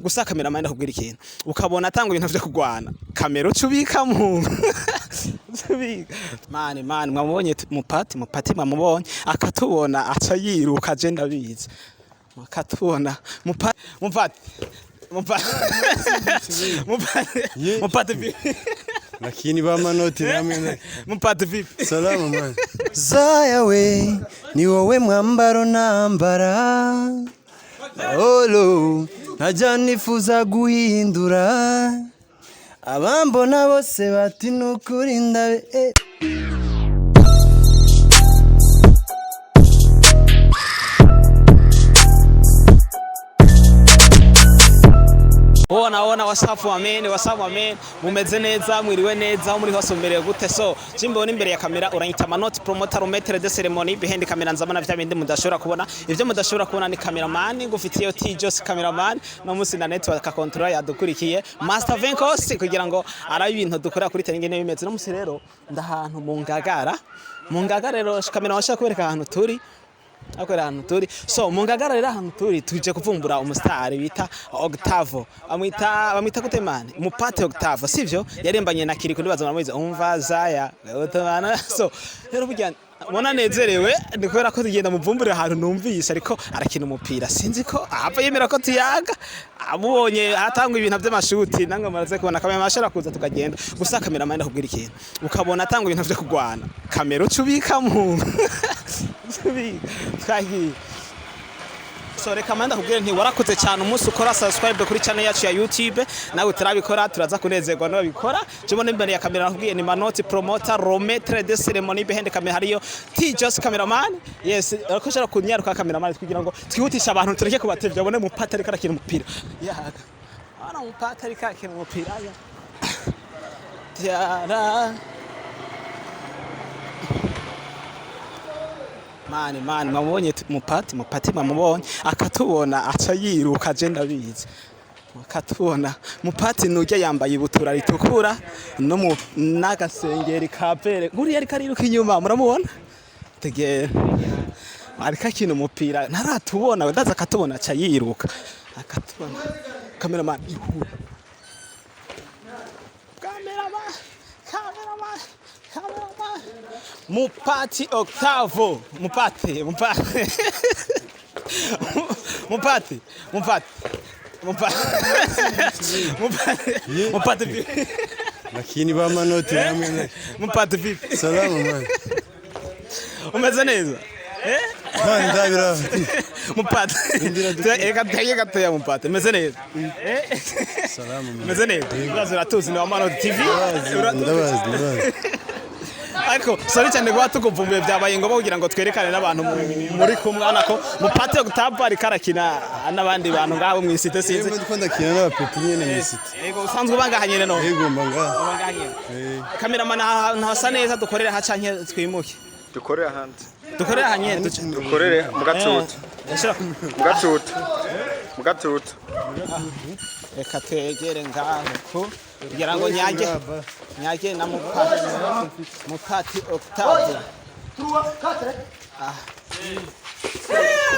Gusa cameraman, ndakubwira ikintu, ukabona atanga ibintu vyo kugwana, kamera uca ubika mu ubika. Mani mani, mwamubonye mupati mupati, mwamubonye akatubona aca yiruka, je ndabizi. Akatubona mupati mupati mupati mupati mupati vipi? Lakini ba Manoti namwe. Mupati vipi? Salama man. Zaya we, ni wowe mwambaro nambara, olo ntajya nifuza guhindura, abambona bose bati nukuri ndabe eh. Ona ona, wasafu wamene, wasafu wamene, mumeze neza, mwiriwe neza, aho muri hose mumerewe gute? So jimbona imbere ya kamera uranyita Manoti promoter, maître de cérémonie, behind camera nzabona vya bindi mudashobora kubona. Ivyo mudashobora kubona ni cameraman ngufitiye T Jos cameraman no musi na network control yadukurikiye Master Venkos kugira ngo arabe ibintu dukora kuri teringe bimeze. No musi rero ndahantu mu Ngagara, mu Ngagara rero kamera washaka kubereka ahantu turi, akorera ahantu turi. So mu Ngagara rero ahantu turi, tuje kuvumbura umusitari bita Octavo, bamwita gute man? Mupate Octavo, sivyo? Yarembanye na Kiriko, ndibaza muramuzi, umva zaya utamana. So rero burya mbona nezerewe ni kubera ko tugenda muvumburira ahantu numvise ariko arakina umupira. Sinzi ko ahava yemera ko tuyaga, amubonye atanga ibintu by'amashuti nangwa muraze kubona kamera mashara kuza tukagenda. Gusa cameraman, ndakubwira ikintu, ukabona atanga ibintu vyo kugwana, kamera uca ubika mu ubika. Twagiye. So reka manda kubwire nti warakoze cyane umunsi ukora subscribe kuri channel yacu ya YouTube. Nawe utarabikora turaza kunezerwa n'ababikora. Jibona imbere ya kamera nakubwiye ni Manoti promoter, maître de cérémonie, behind camera hariyo T Just cameraman. Yes, ariko shara kunyaruka cameraman kugira ngo twihutishe abantu, tureke kubatevya. Abone mupata ariko arakina umupira, yaga ana mupata ariko arakina umupira ya Tiara. Mani mani, mwamubonye mupati mupati, mwamubonye akatubona aca yiruka, je ndabizi. Akatubona mupati nujya yambaye ibutura ritukura no mu n'agasengeri ka vere, nguriya ariko ariruka inyuma, muramubona tegera ariko akina umupira, ntaratubona, ndaza akatubona aca yiruka. Akatubona cameraman, ihura cameraman, cameraman, cameraman. Mupati Octavo, Mupati, Mupati, Mupati, Mupati, Mupati, Mupati, Mupati vipi? Lakini ba Manoti namwe. Mupati vipi? Salama man. Umeze neza? Eh? Man ndabira. Mupati. Reka tege gatoya Mupati. Umeze neza? Eh? Salama man. Umeze neza? Urazi, uratuzi ni wa Manoti TV? Uratuzi. Ndabazi, ndabazi. Ariko sorry cyane kuba tukuvumbuye, byabaye ngombwa kugira ngo twerekane n'abantu muri kumwe. Urabona ko Mupate Octave ariko arakina n'abandi bantu ngabo mu isite, sinzi. Yego, ndiko ndakina n'abapeti nyene mu isite. Yego, usanzwe uba ngaha nyene no? Yego, mba ngaha. Uba ngaha nyene. Cameraman, ahantu hasa neza dukorera ha canke twimuke? Dukorere ahandi. Dukorera aha nyene duce. Dukorere mu gatutu. Mu gatutu, mu gatutu. Reka twegere ngaho ku kugira ngo nyage na mupati Octave. Ah.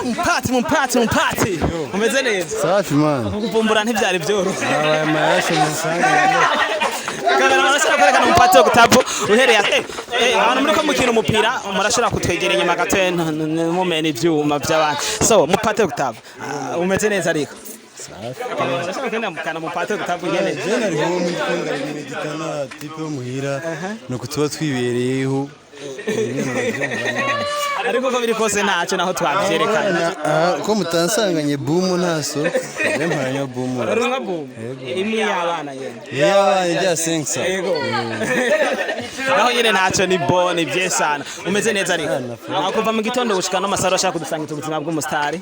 Mupati, mupati, mupati, umeze neza? Safi man. Kuvumbura ntibyari byoroshye. Abaye amayashe musanga. Kamera murashobora kwerekana umupati Octave uhereye abantu muri ko mukina umupira, murashobora kutwegera inyuma gato mumena ibyuma by'abantu. So mupati Octave, umeze neza? Ariko murashobora kwerekana mupati Octave nyene. Je nari ho ndiko ndamedita na type wo muhira nuko tuba twibereyeho. Ariko uko biri kose ntacyo naho twabyerekana. Ah, ko mutansanganye bumu ntaso. Je mparanya bumu. Urumva boom imwe y'abana nyene. Yabaye rya 500. Yego. Naho nyine ntacyo, ni bo ni byesana. Umeze neza ariko? Kuva mu gitondo gushika no masaro ashaka kudusangiza ubuzima bw'umusitari.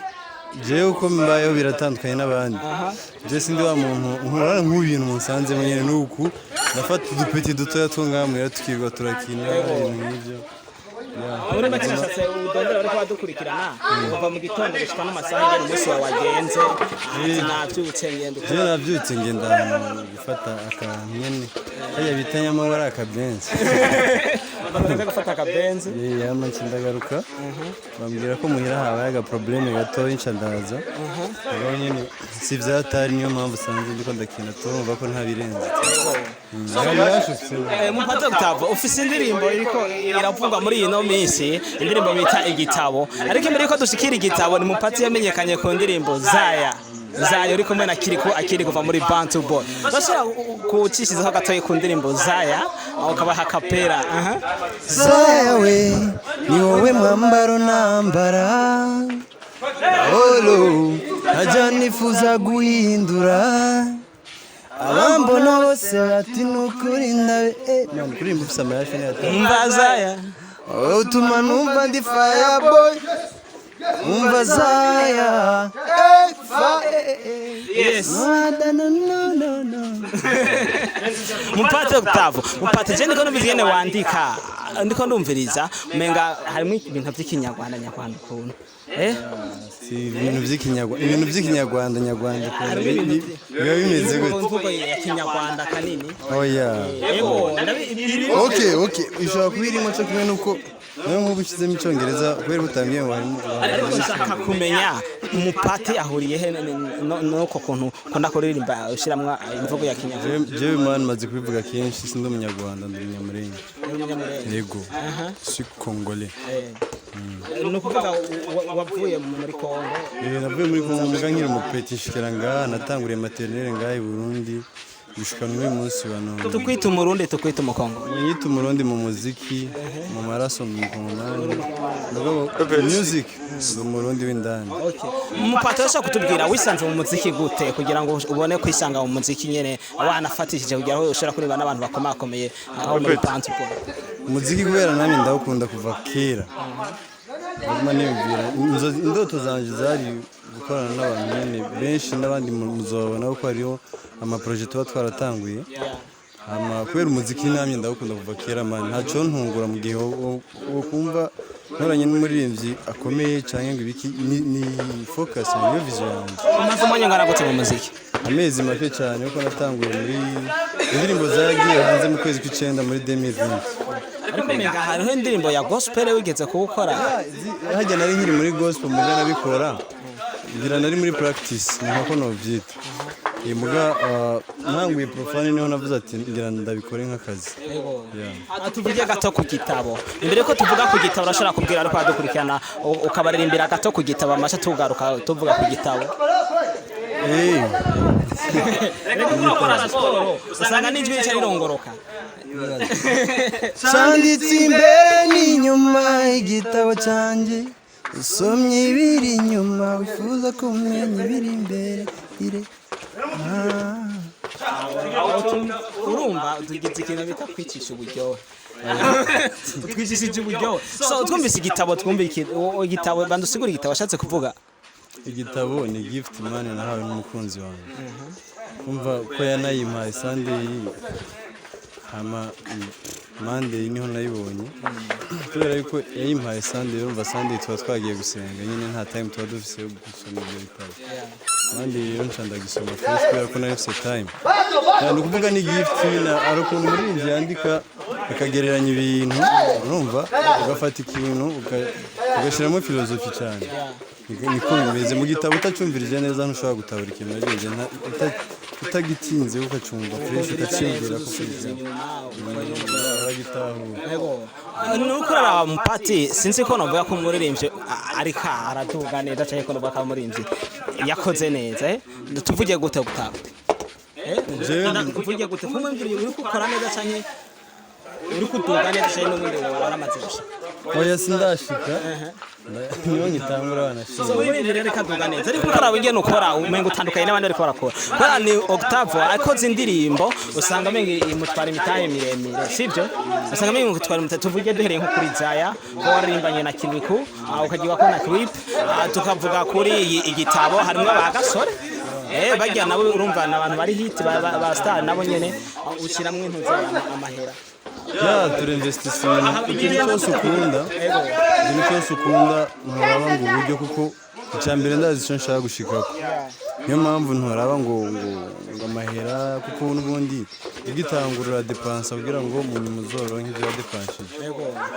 Jewe uko mbayeho biratandukanye n'abandi. Je sindi wa muntu nkurara nk'ibintu munsanzemo nyene nuku ndafata udupeti dutoya two ngaha muhira tukirwa turakina ibintu nk'ivyo. Muri make nashatse udondora bariko badukurikirana kuva mu gitondo gushika n'amasaha ingene umunsi wawe wagenze. Ati navyutse ngenda Je navyutse ngenda ahantu gufata akantu nyene kajya bita nyamabara akabenzi. Bamaze gufata akabenzi. Yama nca ndagaruka, bambwira ko muhira habaye aga problème gatoya, nca ndaza. Mugabo nyene si vyatari, niyo mpamvu usanze ndiko ndakina, turumva ko nta birenze. Birashutse. Mupate Octave, ufise indirimbo iriko iravugwa muri ino minsi, indirimbo bita Igitabo. Ariko imbere yuko dushikira Igitabo, ni Mupati yamenyekanye ku ndirimbo Zaya. Zaya uri kumwe na Kirikou Akili kuva muri Bantu Boy. Bashobora kucishizaho gatoyi ku ndirimbo Zaya, aho ukabaha kapera. Aha. Zaya we, ni wowe mwambaro nambara. Olo ntajya nifuza guhindura, abambona bose bati nukuri ndabe Man, kuririmba ufise amayasha ni atari. Umva Zaya. Utuma numva ndi fireboy. Umva Zaya, fa Yes. no no no no no. Mupate Octave, Mupate, je ndiko numviriza ingene wandika, ndiko ndumviriza umenga harimo ibintu by'ikinyarwanda nyarwanda ukuntu. Si ibintu vy'ikinyarwanda, ibintu by'ikinyarwanda nyarwanda ukuntu biba bimeze gute? Imvugo ya kinyarwanda kanini. Oya. Yego, ndabi Okay, ishobora kuba irimo cyo kimwe nuko nayo nk'ubu ushyizemo icyongereza kubera utambwiye ngo harimo. Ariko nshaka kumenya Umupati ahuriye he nuko kuntu ukunda kuririmba ushiramwo imvugo ya kinyarwanda? Jewe man, maze kubivuga kenshi, sindi umunyarwanda, ndi umunyamurenge. Yego, suis congolais. Ni ukuvuga wavuye muri Kongo? Navuye muri Kongo muga nkiri umupetit, nshikira ngaha, natanguriye maternelle ngaha i Burundi gushika n'uyu munsi wa none. Tukwita umurundi, tukwita umukongo? Nyita umurundi mu muziki, mu maraso mu mukongomani, mugabo music ndi umurundi w'indani. Umupati, urashobora kutubwira wisanze mu muziki gute, kugira ngo ubone kwisanga mu muziki nyene wanafatishije kugira ngo ushobora kuririmba n'abantu bakomakomeye aho muri Bantu Boy? Umuziki kubera namwe ndawukunda kuva kera, nguma nibwira indoto zanje zari gukorana n'abantu nyene benshi n'abandi muzobabona ko hariho amaprojet tuba twaratanguye. Hama kubera umuziki namye ndawukunda kuva kera, man, ntaco ntungura mu gihe wo kumva nkoranye n'umuririmbyi akomeye canke ngo ibiki. Ni focus, niyo vision yanjye. Umaze umwanya ungana gute mu muziki? Amezi make cyane, kuko natanguye muri indirimbo zagiye hanze mu kwezi kw'icenda muri 2020. Ariko umenga hariho indirimbo ya gospel wigeze kuwukora. Hajya nari nkiri muri gospel, muga nabikora ngira nari muri practice, ni nko novyita. Iyi muga ntanguye profane, niho navuze ati ngira ndabikore nk'akazi. Yeah. Tuvuge gato ku gitabo. Imbere ko tuvuga ku gitabo, urashobora kubwira ariko badukurikirana, ukabaririmbira gato ku gitabo, amasha tugaruka tuvuga ku gitabo. Reka urakora siporo, usanga n'ijwi rica rirongoroka. Canditse imbere n'inyuma igitabo cyanjye, usomye ibiri inyuma wifuza kumenya ibiri imbere ire. Urumva tugize ikintu bita kwicisha uburyohe, twicishije uburyohe. So twumvise igitabo, twumve igitabo, bandusigura igitabo washatse kuvuga. Igitabo ni gift, man, nahawe n'umukunzi wanjye. Umva ko yanayimpaye Sunday, hama Monday niho nayibonye, kubera yuko yayimpaye Sunday. Urumva Sunday tuba twagiye gusenga nyine, nta time tuba dufise yo gusoma ibyo bitabo. Monday rero nca ndagisoma fresh kubera ko nari mfise time. Ni ukuvuga ni gift na ari ukuntu umuririmbyi yandika akagereranya ibintu, urumva ugafata ikintu ugashyiramo philosophie cyane. Niko bimeze mu gitabo, utacumvirije neza ntushobora gutahura ikintu naririmbye, utagitinze ukacumva fresh, ukaciyumvira ko uragitahura. Nuko uraraba Mupati, sinzi ko novuga ko umuririmbyi ariko araduga neza cyangwa ko novuga ko umuririmbyi yakoze neza. Tuvuge gute gutaba? Tuvuge gute? Kumubwira uri gukora neza cyangwa uri kuduga neza cyangwa n'ubundi waramaze gushika? Oya, sindashika, niyo ngitangura banashima. So umuririmbyi rero reka neza, ariko uraraba ingene ukora, umenga utandukanye n'abandi bariko barakora, kubera ni Octave akoze indirimbo usanga umenga imutwara imitahe miremire, sibyo? Usanga umenga imutwara imitahe. Tuvuge duhereye nko kuri Zaya, ko waririmbanye na Kirikou, ukagiwa ko na clip, tukavuga kuri iyi Igitabo harimwo ba Gasore, bajya nabo, urumva ni abantu bari hit, ba star nabo nyene, ushiramwo intuzi amahera. Ya, turinvestisa ibintu. Ikintu cyose ukunda, ikintu cyose ukunda nturaba ngo uburyo, kuko Icya mbere, ndazi icyo nshaka gushikako, niyo mpamvu ntoraba ngo amahera, kuko n'ubundi ugitangurura dépensa kugira ngo mu nyuma uzoronke ibyo wadepanshije.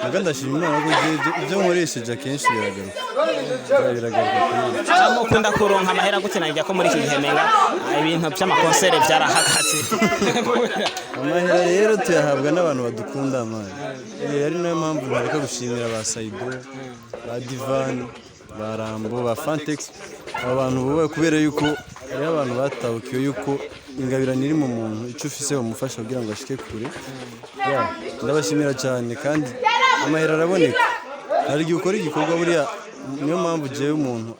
Muga ndashima Imana ko ibyo nkoresheje akenshi biragaruka. Biragaruka kuri njye. Mukunda kuronka amahera gute? Najya ko muri iki gihe menga ibintu by'ama concert byarahagaze. Amahera rero tuyahabwa n'abantu badukunda, man. Ari nayo mpamvu ntareka gushimira ba Saido, ba Divan, ba Rambo, ba Fantex, aba bantu bubaye, kubera yuko hariho abantu batahukiwe yuko ingabirano iri mu muntu, icyo ufise bamufasha kugira ngo ashike kure. Yeah, ndabashimira cyane. Kandi amahera araboneka, hari igihe ukora igikorwa buriya. Niyo mpamvu jewe umuntu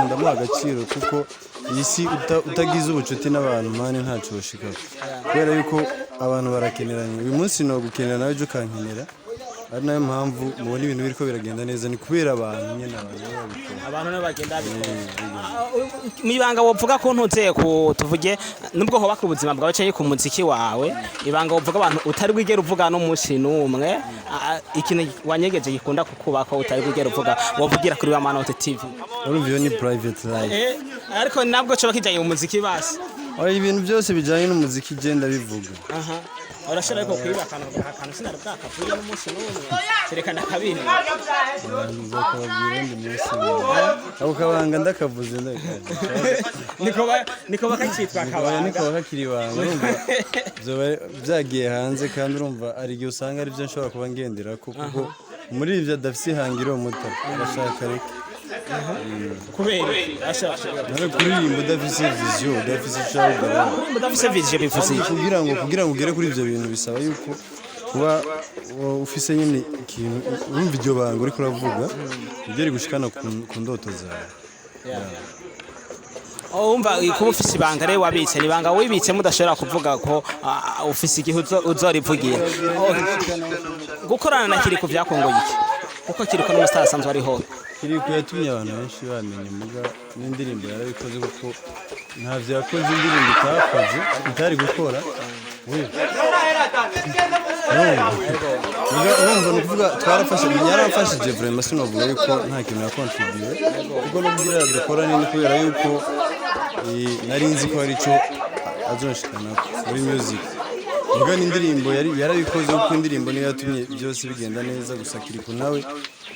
ndamuha agaciro, kuko iyi si utagize ubucuti n'abantu, man, ntacyo bashikako, kubera yuko abantu barakeneranye. Uyu munsi no gukenera nawe ejo ukankenera. Ari nayo mpamvu mubona ibintu biriko biragenda neza, ni kubera abantu nyene, abantu nibo babikora. Abantu nibo bagenda babikora. Mwibanga wovuga ko ntuze ku tuvuge nubwo hoba ku buzima bwawe cyangwa ku muziki wawe, ibanga wovuga abantu utari bwigere uvuga n'umunsi n'umwe, ikintu wanyegeje gikunda kukubako utari bwigere uvuga, wovugira kuri wa Manote TV? Urumva iyo ni private life. Ariko nabwo coba kijanye mu muziki basi. Oya, ibintu byose bijanye n'umuziki genda bivuga. Aha urashobora ariko kwiba akantu sinari bwakavuye n'umunsi n'umwe, kerekana kabiri. Nzakababwira undi munsi. Ako kabanga ndakavuze ndakavuze. Niko bakakitwa Oya, akabanga. niko kakiri ibanga. Urumva byoba byagiye hanze, kandi urumva hari igihe usanga aribyo nshobora kuba ngendera ko, kuko muri ibyo adafise ihangiro muto arashaka reka. Kubera ashobora Nawe kuririmba udafise vision, udafise icyo ushaka. Udafise vision bivuze iki? Kugira ngo ugere kuri ibyo bintu bisaba yuko kuba ufise nyine ikintu, urumva iryo banga uriko uravuga, ibyo rigushikana ku ndoto zawe. Umva, kuba ufise ibanga rero wabitse, ni ibanga wibitse mudashobora kuvuga ko ufise igihe uzorivugira. Oh, gukorana na Kiriko vyakunguye iki? Kuko Kiriko n'umustar asanzwe ariho. Kiriko yatumye abantu benshi bamenya, muga n'indirimbo yarabikoze, kuko ntavyo yakoze indirimbo itakoze itari gukora we. Muga urumva ni ukuvuga twarafashe, yaramfashije vraiment. Sinovuga yuko nta kintu yakontribuye, kuko n'ubwira dukora ni kubera yuko nari nzi ko hari ico azonshikana muri music. Muga n'indirimbo yari yarabikoze, kuko indirimbo niyo yatumye byose bigenda neza. Gusa Kiriko nawe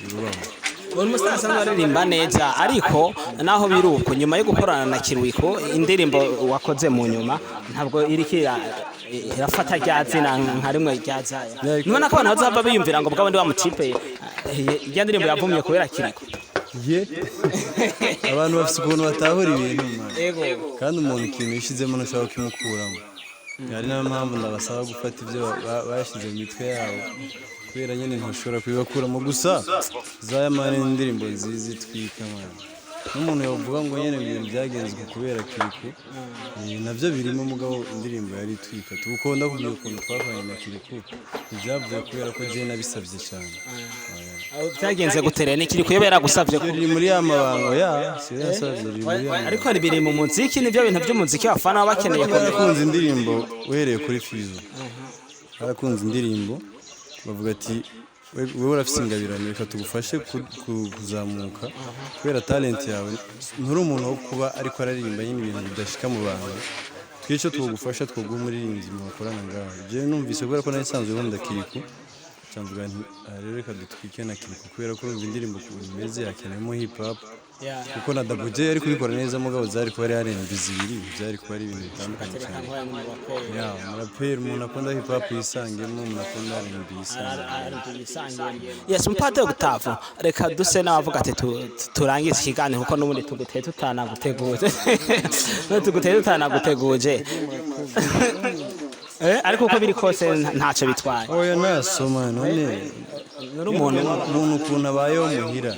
yubaho. Uwo mustar asanzwe aririmba neza, ariko naho biri uko, nyuma yo gukorana na Kiriko, indirimbo wakoze mu nyuma ntabwo iriko irafata rya zina nka rimwe rya zaya. Nubona ko abantu bazava biyumvira ngo bwa bundi wa mutipe irya ndirimbo yavumye kubera Kiriko. Ye, abantu bafite ukuntu batahura ibintu, man. Kandi umuntu ikintu yishizemo ntushobora kukimukuramo. Ari nayo mpamvu ndabasaba gufata ibyo bashyize mu mitwe yabo, kubera nyine ntushobora kubibakuramo. Gusa zaya, man, indirimbo nziza itwika, man. N'umuntu yavuga ngo nyine ibintu byagenzwe kubera Kiriko, nabyo birimo, mugabo indirimbo yari itwika. Kuko ndakubwira ukuntu twakoranye na Kiriko, ntibyavuye kubera ko jye nabisabye cyane. Oya. Byagenze gute rero? Ni Kiriko yoba yaragusabye ko Biri muri ya mabanga ya si yo yasabye, biri muri ya mabanga. Ariko hari biri mu muziki, nibyo bintu by'umuziki abafana baba bakeneye kumenya. Barakunze indirimbo uhereye kuri Fizo, barakunze indirimbo, bavuga ati: "Wewe urafise ingabirano, reka tugufashe kuzamuka kubera talent yawe. Nturi umuntu wo kuba ariko araririmba nyine ibintu bidashika mu bantu. Twe icyo twogufasha, twoguha umuririmbyi mukorana." Ngaho jewe numvise, kubera ko nari nsanzwe nkunda Kiriko, mvuga nti: "Aha rero reka dutwike na Kiriko," kubera ko urumva indirimbo ukuntu imeze hakenewemo hip hop, kuko na Double J yari kubikora neza, mugabo zari kuba ari R&B zibiri, byari kuba ari ibintu bitandukanye cyane. Ya, umuraperi, umuntu akunda hip hop yisangemo, umuntu akunda R&B yisangemo. Yes, mupadiri Octave, reka duse n'abavuga ati turangize ikiganiro, kuko n'ubundi tuguteye tutanaguteguje. Tuguteye tutanaguteguje. Ariko uko biri kose ntacyo bitwaye. Oya, nasoma none. Uri umuntu. Umuntu ukuntu abayeho muhira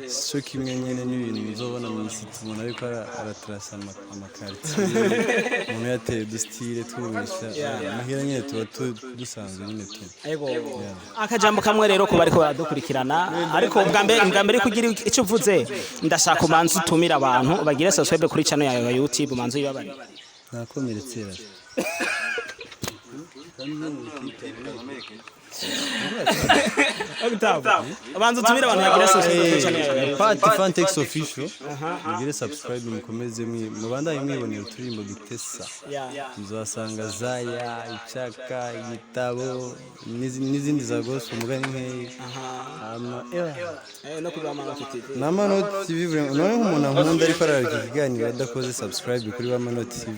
si cyo kimwe nyine n'ibintu muzobona mu isi. Tubona ariko aratarasa amakaritiye, umuntu yateye udusitire twubisha muhira nyine, tuba dusanzwe nyine tu. Akajambo kamwe rero ku bariko baradukurikirana, ariko ubwa mbere kugira icyo uvuze, ndashaka umanze utumire abantu bagire subscribe kuri channel yawe ya YouTube, umanze uyibabarire. Nakomeretse rero. Octave, banza utumire abantu bagire subscribe kuri channel yawe. Pati Fantex Official, mugire subscribe, mukomeze mubandanye mwibonera uturirimbo dutesa. Muzasanga Zaya, Icaka, Igitabo n'izindi za gospel, mugani nkeya. Hama ewa. No kuri Bamanoti TV. Na Manoti TV vraiment, none nk'umuntu ankunda ariko arareka ikiganiro adakoze subscribe kuri Bamanoti TV?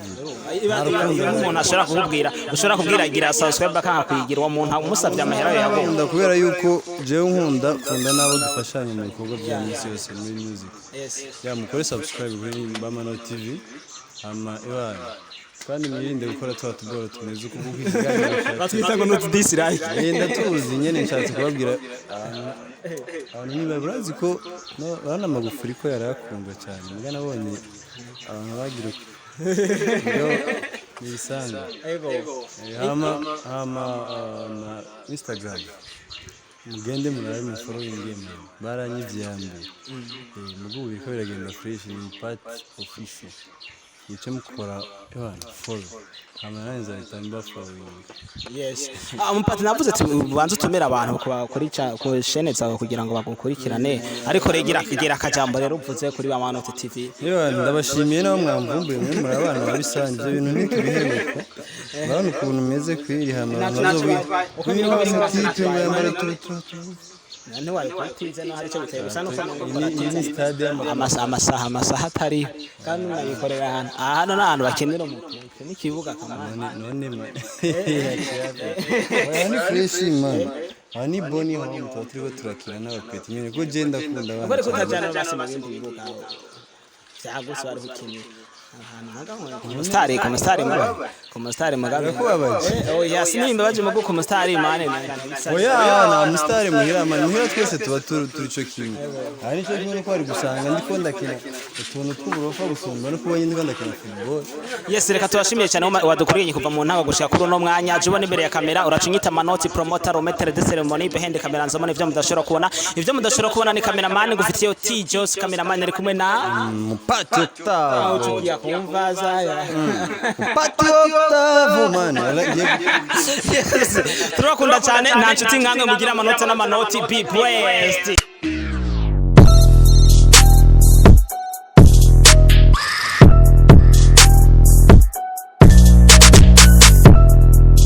Umuntu ashobora kukubwira, ushobora kubwira gira subscribe akanga kuyigira, uwo muntu umusabye amahera yawe? Nkunda kubera yuko jewe nkunda n'abo dufashanya mu bikorwa bya minsi yose muri music. Ya, mukore subscribe kuri Bamanoti TV. Hama ewa, kandi mwirinde gukora twa tuboro tumeze uko, kuko ikiganiro Batwita ngo not dislike. Eh, ndatuzi nyene. Nshatse kubabwira abantu niba urazi ko urabona Magufuri ko yarayakundwa cyane, mbwa nabonye abantu bagira uko ibyo ni ibisanzwe. Hama na Instagram mugende murabe mu following game, baranyivye ya mbere. Mugo ubu biriko biragenda fresh, ni Part Official, muce mukora ewana follow, hama nanjye nzahita mba following. Yes. Mupati, navuze ati ubanze utumire abantu kuri ku chaîne zawe kugira ngo bagukurikirane, ariko regira gira akajambo rero uvuze kuri Bamanoti TV. Yewe, ndabashimiye nabo mwamvumbuye, mwe muri abana babisangiye, ibyo bintu ntitubiheruka. Urabona ukuntu meze kwiri hano, abantu bazobi tipe ngo yambara tu. Ntiwari kutize no hari icyo biteye gusa nuko Iyi ni stade y'amakuru. Amasaha atari kandi unayikorera ahantu, aha hano ni ahantu bakinira umupira, iki ni ikibuga kamana. None oya, ni fresh man, aha ni boni home, tuba turiko turakina n'abapeti nyene, kuko je ndakunda abana Ubwo ariko cyane. utajyana basi mu bindi bibuga byagutse wari ukinira ahantu nka ku musitari mugabe, ku musitari mugabe. Birakubabaje? Oya, sinimba baje mu ku musitari mane. Oya, nta musitari muhira man, muhira twese tuba turi co kimwe. Aha nico kimwe nuko wari gusanga ndiko ndakina utuntu tw'uburofa gusumba no kubonye ndiko ndakina football. Yes, reka tubashimiye cyane wadukuriye kuva mu ntango gushika kuri uno mwanya. Je ubona imbere ya kamera uracinyita Manoti Promoter, maître de cérémonie, behind camera nzomona ivyo mudashobora kubona. Ivyo mudashobora kubona ni cameraman ngufitiye T Jos, cameraman ari kumwe na Mupati Octave. Utugia kumva zaya. Mupati Octave man. Yes, turabakunda cyane, nta nshuti nkamwe mugira amanota n'amanoti. Be blessed.